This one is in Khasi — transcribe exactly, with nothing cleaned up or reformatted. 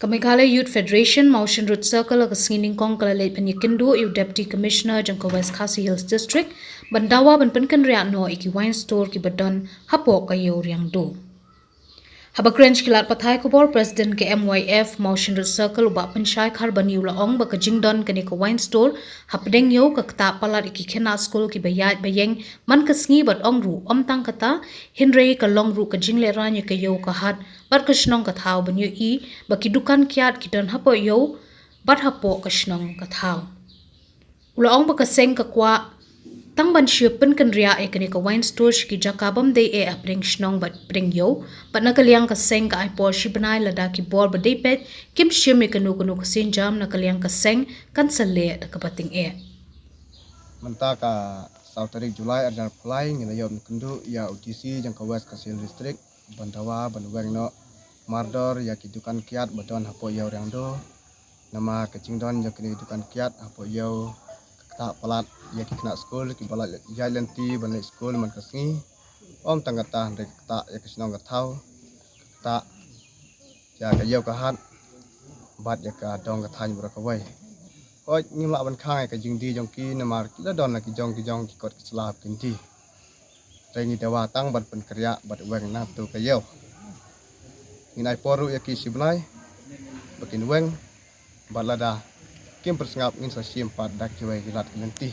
Ka Meghalaya Youth Federation Mawshynrut Circle ha ka sngi Nyngkong ka la leit ban ïakynduh ïa u Deputy Commissioner jong ka West Khasi Hills District ban dawa ban pynkynriah noh ïa ki wine store kiba don hapoh ka Ïew Riangdo. Haba kren sha ki lad pathai khubor, President ka M Y F Mawshynrut Circle u Bah Pynshai Kharbani u la ong ba ka jingdon kane ka wine store hapdeng ïew ka ktah palat ïa ki khynnah skul kiba ïaid ba ïeng man ka sngi bad ong ruh ym tang kata, hynrei ka long ruh ka jinglehrain ïa ka ïew ka hat bad ka shnong ka thaw ban ïohi ba ki dukan kiad ki don hapoh ïew bad hapoh ka shnong ka thaw. U la ong ba ka seng ka kwah tang ban shu pynkynriah ïa kane ka wine store sha ki jaka bym dei eh hapdeng shnong bad pdeng ïew, bad na ka liang ka seng ka ai por shi bnai lada ki bor ba dei peit kim shim ïa kano kano ka sienjam na ka liang ka seng kan sa leh da kaba tyngeh. Mynta ka saw tarik July ar hajar arphew lai ngi la ïoh ban kynduh ïa u D C jong ka West Khasi Hills District ban dawa ban weng noh mardor ïa ki dukan kiad ba don hapoh Ïew Riangdo. Namar ka jingdon jong kine ki dukan kiad hapoh ïew ka ktah palat ïa ki khynnah skul kiba la ïaid lynti ban leit skul man ka sngi. Ym tang kata hynrei ka ktah ïa ka shnong ka thaw, ka ktah ïa ka ïew ka hat bad ïa ka dong ka thaiñ baroh kawei. Hooid, ngim lah ban khang ïa ka jingdie jong ki namar ki la don la ki jong ki jong ki kot ki sla hap kin die. Hynrei ngi dawa tang ban pynkynriah bad weng na kato ka ïew. Ngin ai por ruh ïa ki shi bnai ba kin weng, bad lada kim pynsngap ngin sa shim pat da kiwei ki lad ki lynti.